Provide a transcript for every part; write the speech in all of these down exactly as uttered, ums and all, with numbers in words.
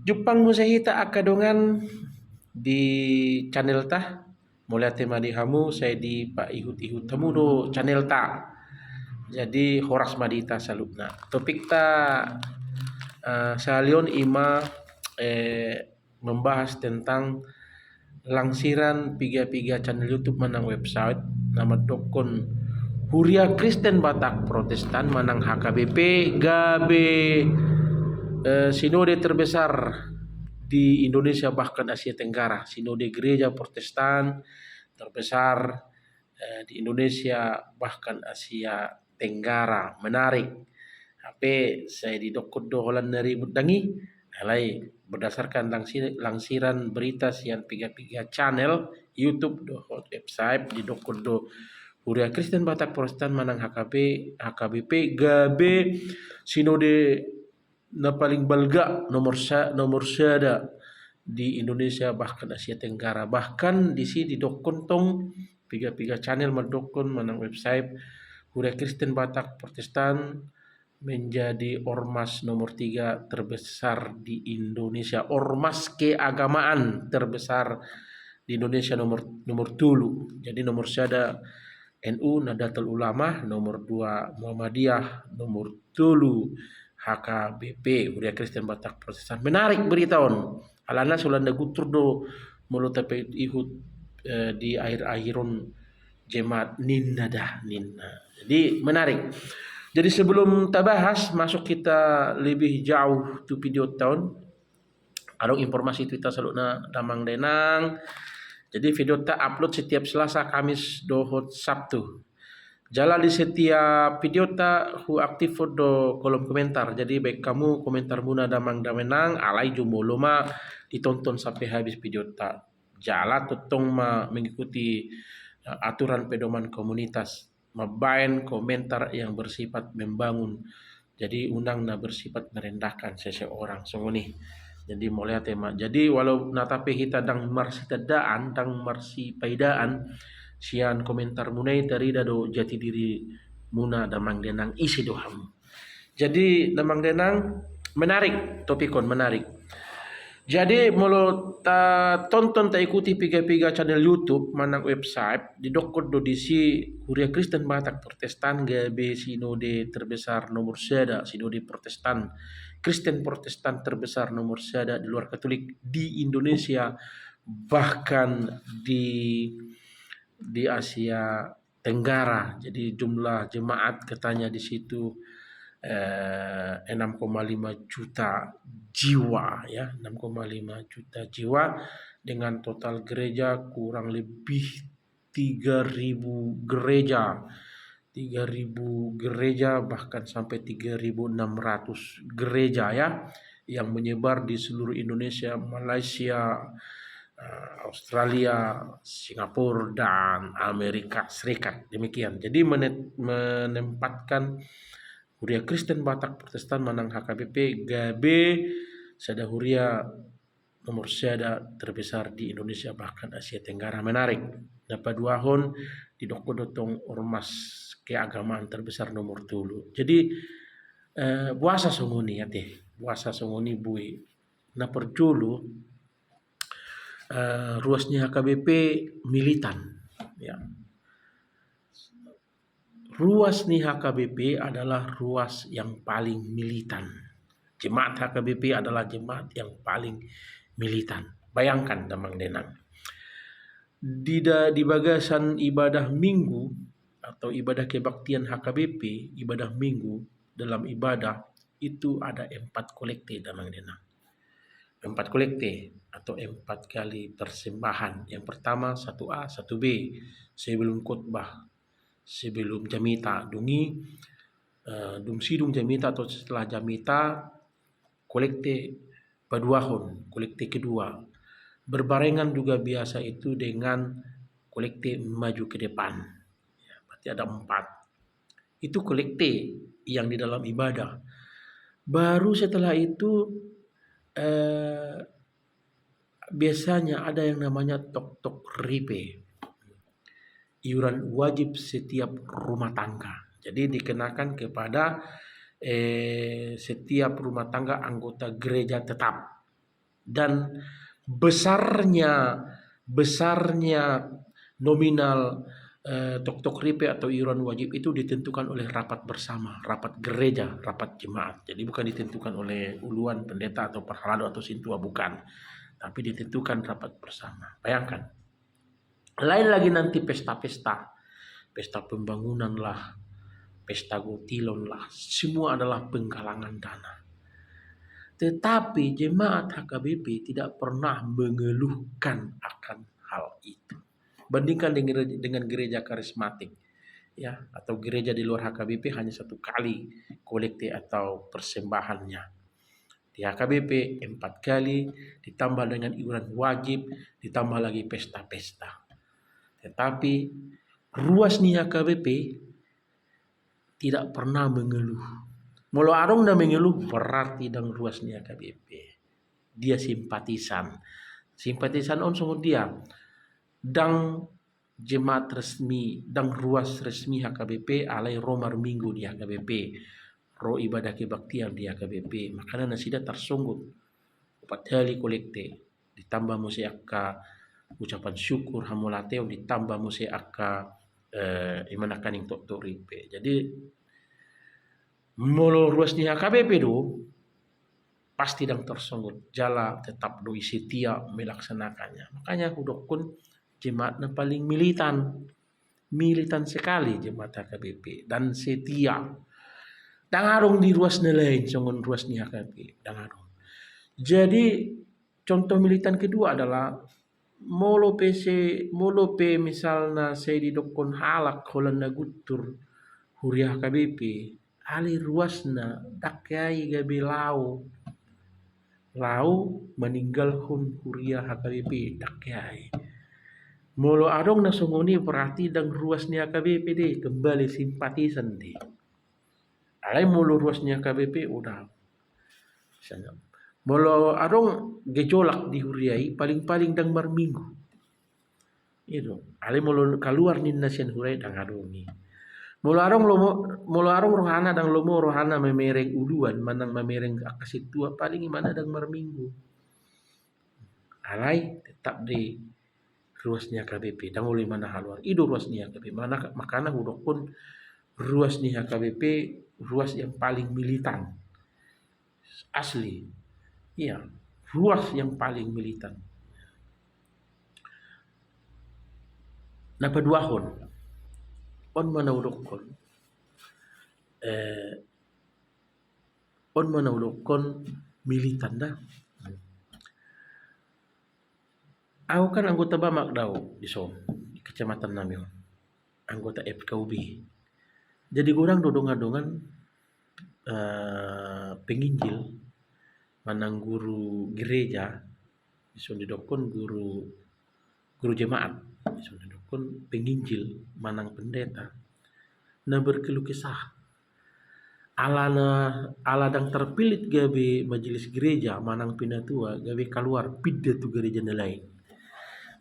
Jumpang muse hita angka dongan di channelta. Mauliate ma di hamu, sai dipaihut-ihut hamu do channelta. Jadi horas ma di hita saluhutna. Topikta, eh, sahali on ima, eh, membahas tentang langsiran piga-piga channel YouTube manang website na mandokkon Huria Kristen Batak Protestan manang H K B P gabe, eh, sinode terbesar di Indonesia bahkan Asia Tenggara, sinode gereja Protestan terbesar, eh, di Indonesia bahkan Asia Tenggara. Menarik. Hape sai didokkon do holan na ribut dang i, alai berdasarkan langsi-, langsiran berita sian piga-piga channel YouTube dohot website, didokkon do Huria Kristen Batak Protestan manang H K B, H K B P gabe sinode na paling balga, nomor sa-, nomor sada di Indonesia bahkan Asia Tenggara. Bahkan disi didokkon tong, piga-piga channel mandokkon manang website, Huria Kristen Batak Protestan menjadi ormas nomor tiga terbesar di Indonesia, ormas keagamaan terbesar di Indonesia nomor, nomor tolu. Jadi nomor sada N U, Nahdlatul Ulama, nomor dua Muhammadiyah, nomor tolu H K B P, Huria Kristen Batak Protestan. Menarik berita on. Alana so landa gutur do molo tapaihut, eh, di akhir-akhir on jemaat ninna da, ninna. Jadi menarik. Jadi sebelum tabahas, masuk hita lebih jauh tu videota on, adong informasi tu hita saluhutna damang dainang. Jadi videota upload setiap Selasa, Kamis dohot Sabtu. Jala di setiap videota huaktifhon do kolom komentar. Jadi baen hamu komentarmuna damang dainang, alai jumolo ma ditonton sampe habis videota. Jala tongtong ma mengikuti, eh, aturan pedoman komunitas, mambaen komentar yang bersifat membangun. Jadi unang na bersifat merendahkan seseorang, songon i. Jadi mauliate ma. Jadi walau natape hita dang marsitandaan, dang marsipaidaan, sian komentarmuna i tarida do jati dirimuna damang dainang, ise do hamu. Jadi damang dainang, menarik topik on, menarik. Jadi molo tatonton, taikuti piga-piga channel YouTube manang website, didokkon do disi Huria Kristen Batak Protestan gabe sinode terbesar nomor sada, sinode Protestan, Kristen Protestan terbesar nomor sada di luar Katolik di Indonesia, bahkan di, di Asia Tenggara. Jadi jumlah jemaat katanya di situ, eh, enam koma lima juta jiwa, ya, enam koma lima juta jiwa, dengan total gereja kurang lebih tiga ribu gereja. Tiga ribu gereja, bahkan sampai tiga ribu enam ratus gereja, ya, yang menyebar di seluruh Indonesia, Malaysia, eh, Australia, Singapura, dan Amerika Serikat. Demikian. Jadi mene-, menempatkan Huria Kristen Batak Protestan manang H K B P gabe sada huria nomor sada terbesar di Indonesia bahkan Asia Tenggara. Menarik. Na paduahon, didokkon do tong ormas keagamaan terbesar nomor tolu. Jadi, eh, boasa songon i ate, boasa songon i boi. Na parjolo, eh, ruas ni H K B P militan, ya. Ruas ni H K B P adalah ruas yang paling militan. Jemaat H K B P adalah jemaat yang paling militan. Bayangkan damang dainang. Di da-, di bagasan ibadah Minggu atau ibadah kebaktian H K B P, ibadah Minggu, dalam ibadah itu ada empat kolekte damang dainang. Empat kolekte atau empat kali persembahan. Yang pertama satu A, satu B, sebelum khotbah, sebelum jamita, dung i, eh, dung sidung jamita atau setelah jamita, kolekte paduahon, kolekte kedua. Berbarengan juga biasa itu dengan kolekte maju ke depan. Ya, berarti ada empat. Itu kolekte yang di dalam ibadah. Baru setelah itu, eh, biasanya ada yang namanya toktok ripe, iuran wajib setiap rumah tangga. Jadi dikenakan kepada, eh, setiap rumah tangga anggota gereja tetap. Dan besarnya, besarnya nominal, eh, toktok ripe atau iuran wajib itu ditentukan oleh rapat bersama, rapat gereja, rapat jemaat. Jadi bukan ditentukan oleh uluan, pendeta atau parhalado atau sintua, bukan. Tapi ditentukan rapat bersama. Bayangkan. Lain lagi nanti pesta-pesta. Pesta pembangunan lah, pesta gotilon lah, semua adalah penggalangan dana. Tetapi jemaat H K B P tidak pernah mengeluhkan akan hal itu. Bandingkan dengan, dengan gereja karismatik, ya, atau gereja di luar H K B P hanya satu kali kolekte atau persembahannya. Di H K B P empat kali, ditambah dengan iuran wajib, ditambah lagi pesta-pesta. Tetapi ruas ni H K B P tidak pernah mengeluh. Molo adong na mengeluh, berarti ndang ruas ni H K B P. Dia simpatisan. Simpatisan on songon dia. Ndang jemaat resmi, ndang ruas resmi H K B P, alai ro marminggu di H K B P, ro ibadah kebaktian di H K B P, makana nasida tarsonggot. Opat hali kolekte, ditambah muse angka ucapan syukur, hamauliateon, ditambah muse angka, eh, ima nangkaning toktok ripe. Jadi, molo ruas ni H K B P do, pasti ndang tarsonggot, jala tetap do i setia melaksanakannya. Makanya hudokkon jemaat na paling militan. Militan sekali jemaat H K B P dan setia. Ndang adong di ruas na lain songon ruas ni H K B P, ndang adong. Jadi contoh militan kedua adalah molo pe se, molo pe misalna sai didokkon halak holan na guntur huria H K B P, alai ruasna ndang hea i gabe laho, laho maninggalhon huria H K B P, ndang hea i. Molo adong na songon i berarti ndang ruas ni H K B P do i, kembali simpatisan do i. Alai molo ruas ni H K B P udah. Misalnya, molo adong gejolak di huria i, paling-paling ndang marminggu. I do. Alai molo kaluar ninna sian huria i, ndang adong i. Molo adong lomo, molo adong rohana, ndang lomo rohana mamereng uluan manang mamereng angka sintua, paling imana ndang marminggu. Alai tetap do i ruas ni H K B P, ndang olo imana haluar. I do ruas ni H K B P. Mana, makana hudokkon ruas ni H K B P ruas yang paling militan. Asli. Iya, ruas yang paling militan. Na paduahon, on ma na hudokkon, eh, on ma na hudokkon militan da. Au kan anggota BAMAK do au dison, di kecamatan nami on. Anggota F K U B. Jadi godang do dongan-dongan, eh, penginjil manang guru gereja, dison didokkon guru, guru jemaat, dison didokkon penginjil manang pendeta. Na berkeluh kesah. Ala na, ala ndang tarpillit gabe majelis gereja manang pinatua, gabe kaluar pinda tu gereja na lain.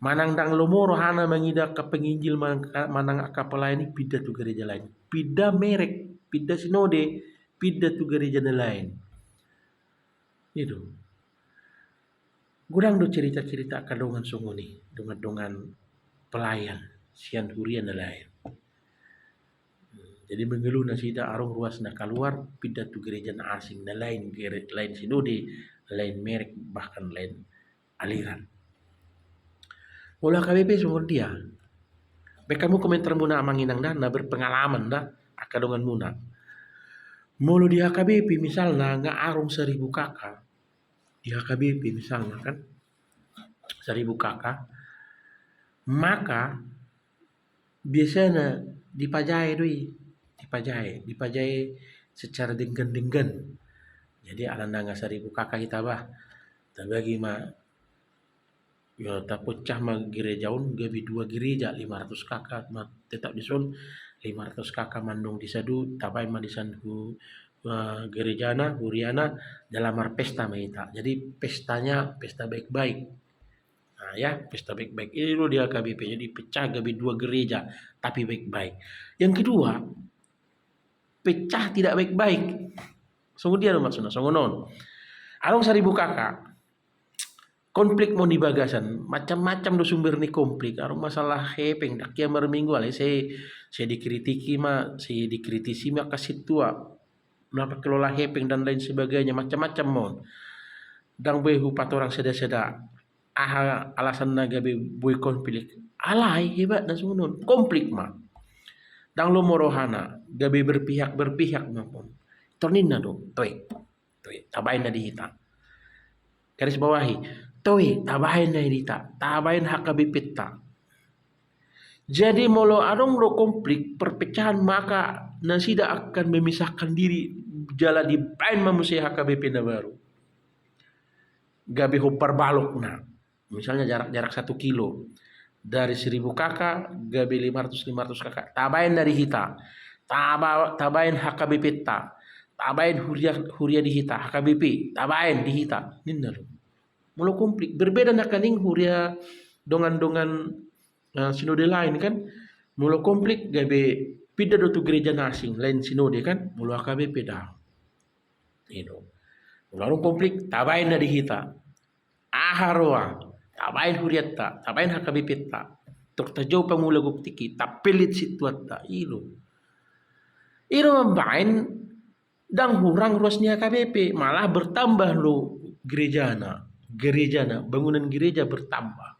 Manang ndang lomo rohana mangida angka penginjil manang, manang angka pelayan i, pinda tu gereja lain. Pinda merek, pinda sinode, pinda tu gereja na lain. I do. Godang do cerita-cerita angka dongan songon i, dongan-dongan pelayan sian huria na lain. Jadi mengeluh nasida adong ruasna, kaluar pinda tu gereja na asing, na lain gere-, lain sinode, lain merek, bahkan lain aliran. Molo H K B P songon dia? Baen hamu komentar muna amang inang da, na berpengalaman da, angka dongan muna. Molo di H K B P misalna nga adong saribu K K, di H K B P misalna kan, saribu K K, maka biasana dipajae do i, dipajae, dipajae secara denggan-denggan. Jadi ala na nga saribu K K hita bah, tabagi ma, ya, tapecah ma gereja on gabe dua gereja, lima ratus K K ma tetap dison, lima ratus K K mandung di sadun, tabaen ma di sanhu, eh, gerejana, huriana, jala marpesta ma hita. Jadi pestanya pesta baik-baik. Nah, ya, pesta baik-baik. I do di H K B P, jadi pecah gabe dua gereja, tapi baik-baik. Yang kedua, pecah tidak baik-baik. Songon dia do maksudna, songon on. Adong saribu K K. Konflik ma on di bagasan, macam-macam do sumber ni konflik. Adong masalah hepeng, ndang hea marminggu, alai sai, sai dikritiki ma, sai dikritisi ma angka sintua. Nunga kelola hepeng dan lain sebagainya, macam-macam ma on. Ndang boi hupatorang sada-sada aha alasanna gabe boi konflik. Alai hebatna songon on, konflik ma. Ndang lomo rohana, gabe berpihak-berpihak ma on. Tor ninna do, toe. Toe, tabaen na di hita. Garis bawahi. Toe, tabaen na di hita. Tabaen H K B P-ta. Jadi molo adong do konflik, perpecahan, maka nasida akan memisahkan diri, jala dibaen ma muse H K B P na baru. Gabe hombar balokna. Misalnya jarak-jarak satu kilo. Dari seribu K K gabe lima ratus, lima ratus K K. Tabaen na di hita. Taba-, tabaen H K B P-ta. Tabaen huria, huria di hita, H K B P. Tabaen di hita. Ninna do. Molo konflik, berbeda nangkaning huria dongan-dongan, eh, sinode lain kan. Molo konflik gabe pinda do tu gereja na asing, lain sinode kan. Molo H K B P ndang. I do. Molo adong konflik, tabaen na di hita. Aha roha, tabaen hurianta, tabaen H K B P-ta. Tor tajou pangula gok tingki, tapellit sintuanta. I do. I do mambaen ndang hurang ruas ni H K B P, malah bertambah do gerejana, gerejana, bangunan gereja bertambah.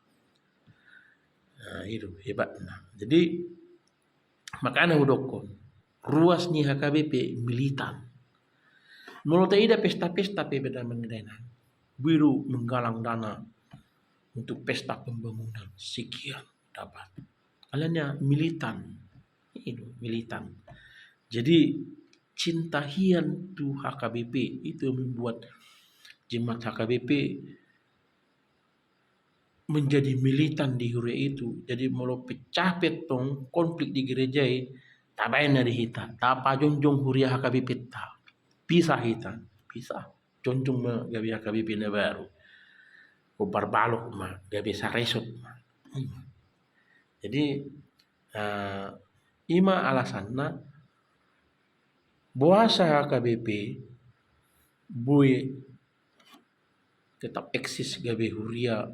Nah, i do hebatna. Jadi, makana hudokkon, ruas ni H K B P militan. Molo taida pesta-pesta pe beda mengenai, boi do menggalang dana untuk pesta pembangunan, sekian dapat. Alana militan. I do, militan. Jadi, cinta hian tu H K B P itu membuat jemaat H K B P menjadi militan di huria itu. Jadi molo pecah pe tong, konflik di gereja i, tabaen na di hita, tapajongjong huria H K B P-ta. Pisah hita, pisah. Jongjong ma gabe H K B P na baru. Hombar balok ma, gabe saresort ma. Hmm. Jadi, eh, i ma alasanna boasa H K B P boi tetap eksis gabe huria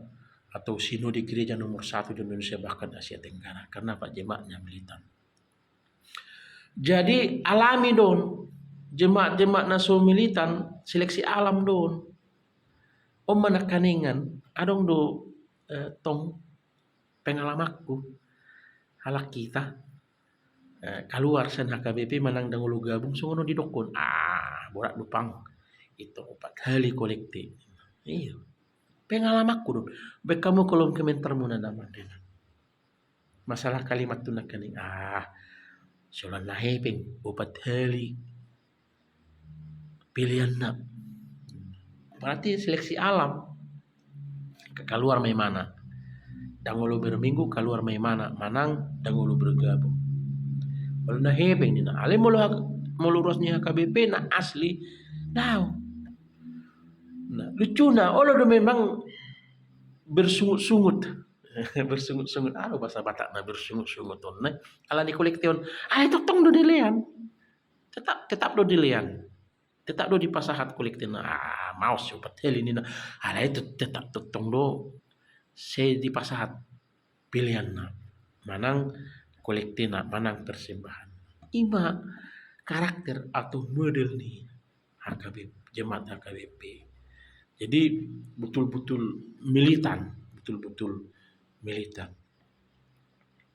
atau sinode gereja nomor satu di Indonesia, bahkan Asia Tenggara, karena apa? Jemaatnya militan. Jadi alami do on, jemaat-jemaat na so militan, seleksi alam do on. On ma nangkaningan, adong do, eh, tong pengalamanku, halak hita, eh, kaluar sian H K B P manang ndang olo gabung, songon on didokkon, ah, borat do pang, ito opat hali kolekte. Iyo. Pengalamanku do on. Baen hamu kolom komentarmuna, amang inang. Masalah kalimat tu nangkaning, ah, sian na hepeng, opat hali pilihanna. Berarti seleksi alam. Kaluar ma imana. Ndang olo berminggu, kaluar ma imana, manang ndang olo bergabung. Molo na hepeng ninna, alai molo hak-, molo ruas ni H K B P na asli, daong. Nah, lucuna, olo do memang bersungut-sungut. Bersungut-sungut, aha do bahasa Batak na bersungut-sungut on, eh? Alani kolekte on, alai tongtong do dilean. Tetap, tetap do dilean. Tetap do dipasahat kolektena. Ah, maos opat hali ninna. Alai tet-, tetap tongtong do sai dipasahat pilihanna. Manang kolektena, manang persembahan. I ma karakter atau model ni H K B P, jemaat H K B P. Jadi betul-betul militan, betul-betul militan.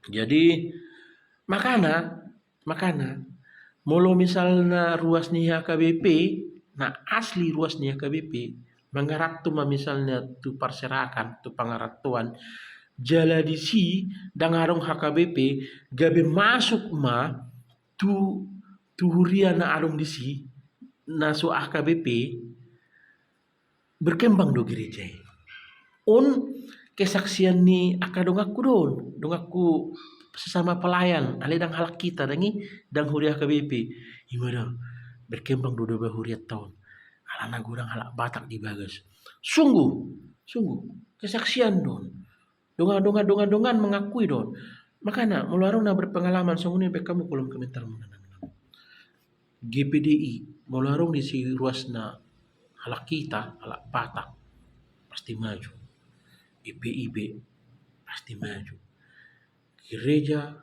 Jadi makana, makana molo misalna ruas ni H K B P, na asli ruas ni H K B P, mangaranto ma misalna tu parserakan, tu pangarantoan, jala disi ndang adong H K B P, gabe masuk ma tu, tu huria na adong disi, na so H K B P, berkembang do gereja i. On kesaksian ni angka donganku do on, donganku sesama pelayan, alai ndang halak hita, ndang i, ndang huria H K B P. I ma do, berkembang do deba hurianta on. Alana godang halak Batak di bagas. Sungguh, sungguh, kesaksian do on. Dongan, dongan, dongan, dongan mengakui do on. Makana, molo adong na berpengalaman songon i, baen hamu kolom komentarmuna. G P D I, molo adong disi ruasna halak hita, halak Batak, pasti maju. I P I B pasti maju. Gereja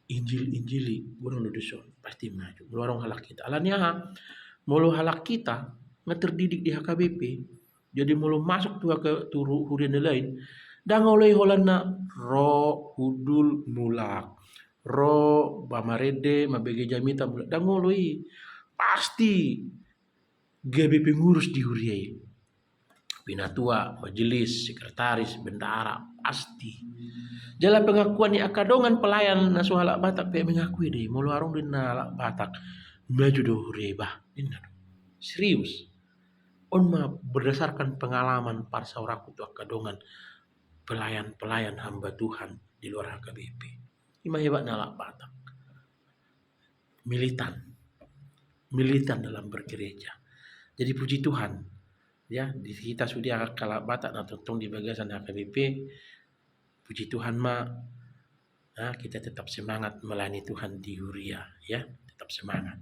Injil-injili, godang do dison, pasti maju. Molo adong halak hita. Alani aha? Molo halak hita nga terdidik di H K B P, jadi molo masuk tu, tu huria na lain, ndang olo i holan na ro, hundul, mulak, ro, ba marende, mambege jamita, mulak, ndang olo i. Pasti gabe pengurus di huria i. Pinatua, majelis, sekretaris, bendahara, pasti. Jala pengakuan ni angka dongan pelayan na so halak Batak pe mengakui do i, molo adong do inna halak Batak, maju do huria i, bah, ninna do. Serius. On ma berdasarkan pengalaman parsaorangku tu angka dongan pelayan-pelayan hamba Tuhan di luar H K B P. I ma hebatna halak Batak. Militan. Militan dalam bergereja. Jadi puji Tuhan, ya, di hita sude halak Batak na tongtong di bagasan H K B P, puji Tuhan ma, nah, kita tetap semangat melayani Tuhan di huria, ya, tetap semangat.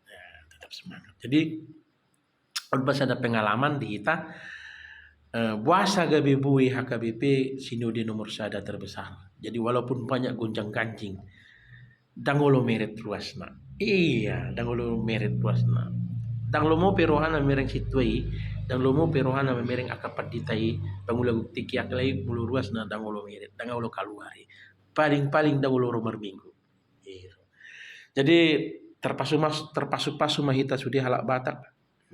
Ya, tetap semangat. Jadi, on ma sada pengalaman di hita, eh, boasa gabe boi H K B P sinode nomor sada terbesar. Jadi walaupun banyak gonjang-ganjing, ndang olo meret ruasna. Iya, ndang olo meret ruasna. Ndang lomo pe rohana mamereng sintua i, ndang lomo pe rohana mamereng angka pandita i, pangula tingki angka i, molo ruasna ndang olo meret, ndang olo kaluar i. Paling-paling ndang olo ro marminggu. Iya. Jadi terpasu mas-, terpasu-pasu ma hita sude halak Batak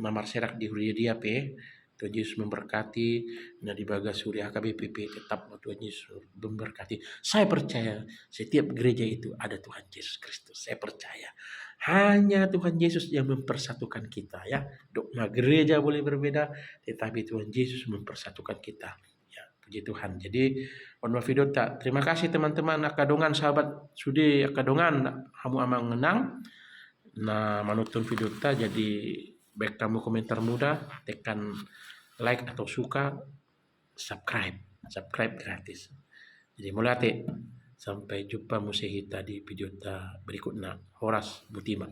na marserak di huria dia pe. Tuhan Yesus memberkati, na di bagas huria H K B P pe tetap Tuhan Yesus memberkati. Saya percaya setiap gereja itu ada Tuhan Yesus Kristus. Saya percaya. Hanya Tuhan Yesus yang mempersatukan kita, ya. Dogma gereja boleh berbeda, tetapi Tuhan Yesus mempersatukan kita. Ya, puji Tuhan. Jadi, on ma videonta. Terima kasih teman-teman, angka dongan, sahabat sude, angka dongan, hamu amang inang na manonton videonta. Jadi, baen hamu komentar muda, tekan like atau suka, subscribe. Subscribe gratis. Jadi, mauliate. Sampai jumpa muse hita di videonta berikutna. Horas, botima.